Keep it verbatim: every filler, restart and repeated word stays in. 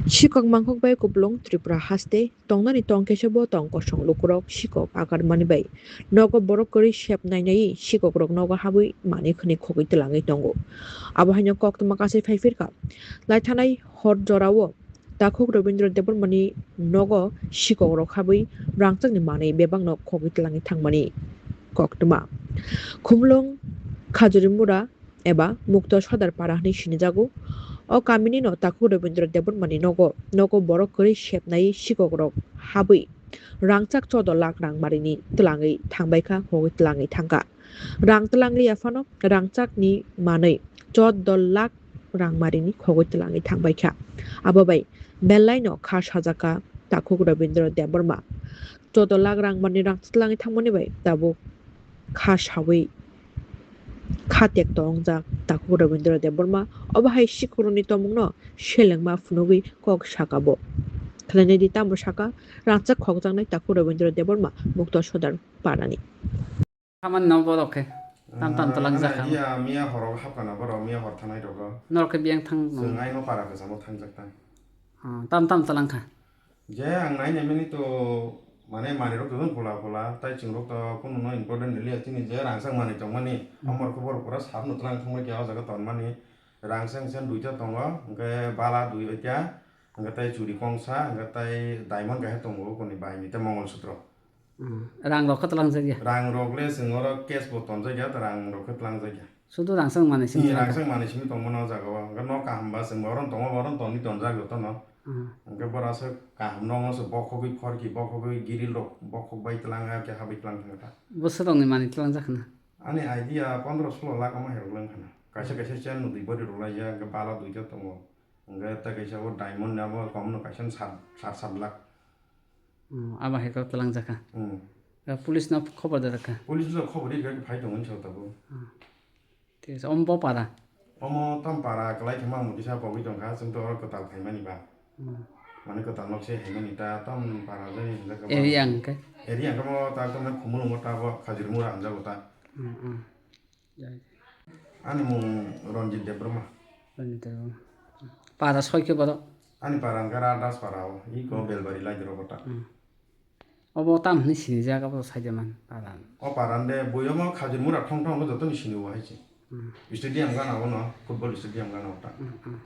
Sikok mangkhok bai kupulung Tripura haste tongnani tong kesa bo tong kosong lukurok sikok agarmani bai nogo borok kwrwi sep nainai sikokrok nogo habwi manwi khwnwi khogwi twlangwi tongo. Abo haino koktwma kasai phaiphirkha. Laithanai hor jorao Takhuk Rabindra Debbarmani nogo sikokrok habwi rangchakni manwi bebakno khogwi twlangwi thangmani koktwma. Khumulwng Khajurimura eba Mukto Sodar Para hwnwi sinijago. O kaminino Takhuk Rabindra Debbarmani nogo, nogo borok kwrwi sepnai sikokrok habwi rangchak chodo lakh rang marini twlangwi thangbaikha, hogwi twlangwi thangkha. Rang twlangli yaphano rangchakni manwi chodo lakh rang marini khogwi twlangwi thangbaikha. Abo bai belaino kha sajakha Takhuk Rabindra Debbarma. Chodo lakh rang marini rang twlangwi thangmani bai tabuk kha sawi kha tekto wngjak Takhuk Rabindra Debbarma. Obo hai sikhoroni tongmungno selengma phunugwi kok saka bo. Khlainai di tamo saka rangchak khokjaknai Takhuk Rabindra Debbarma Mukto Sodar Parani. Khamani no borok khe tam tam Ah, twlang ani jak kha. Idea miya horo hapkha na borok, miya hor thanai rogo. Norok khe biyang thang no. Chwng aino para kwchamo thangjak ta. Ah, tam tam twlang kha. Je ang nai nai mani to, mane manwi rok to pula pula, tai chwng rok to kunu no important nili ya chini je rangchak manwi tong mani. Hmm. Amor khe borok pura sap no twlang thang bai khe o jaga ton mani. Rangchak se duita tongo, hwnkhe bala dui bai kya, hwnkhe tai churi kongsa, hwnkhe tai diamond kaisa tongo, koni bai ni tei mongol sutro. Hmm. Rang rok khe twlang jak ya? Rang rok le chwng oro cash bo tonjak ya, rang rok khe twlang jak ya. Sudu rangchak manwi simi Ni twlang rangchak manwi simi tongmano o jaga o. Hwnkhe nok kaham ba chwng boron tongo, boron toni tonjak joto no. Hmm. Hwnkhe bora se kaham no se bokhogwi khorki, bokhogwi giril rok bokhok bai twlang ya, khe habwi twlang thang kha. Bwswk rokni manwi twlang jak khna? Ani idea pondro solo lakh ama herok lang khna. Kaisa kaisa chain no dui bari rok lai ya, hwnkhe bala duita tongo. Hwnkhe tai kaisa o diamond ni abo kom no kaisa sat, sat, sat lakh. Hmm, abo hai khe twlang jak kha. Hmm. Police no khobor da kha. Police no khobor ri kha phai tongo chwng tabuk. Hmm. Thik ase, omo bo para? Omo tam para kwlai khe mang mukisa pogwi tong kha, chwng to oro kwtal phaimani ba. Hmm. Mane kwtal nok se haimani ta tam para jani hinjak khe ba. Area hwnkhe? Area hwnkhe mo ta tam khumulungo ta bo Khajurmura hinjago ta. Hmm, hmm. Jai. Ani mung Ranjit Debbarma. Ranjit Debbarma. Para soi khe borok? Ani para hwnkhe Radas para o, iko Hmm. Belbari lai doro bota. Hmm. Obo tam hwnwi sinijak, abo saida man para. O para de buyomo Khajurmura thong thong joto ni sini o hai se. Hmm. Stadium gana o no, football stadium gana o ta. Hmm, hmm.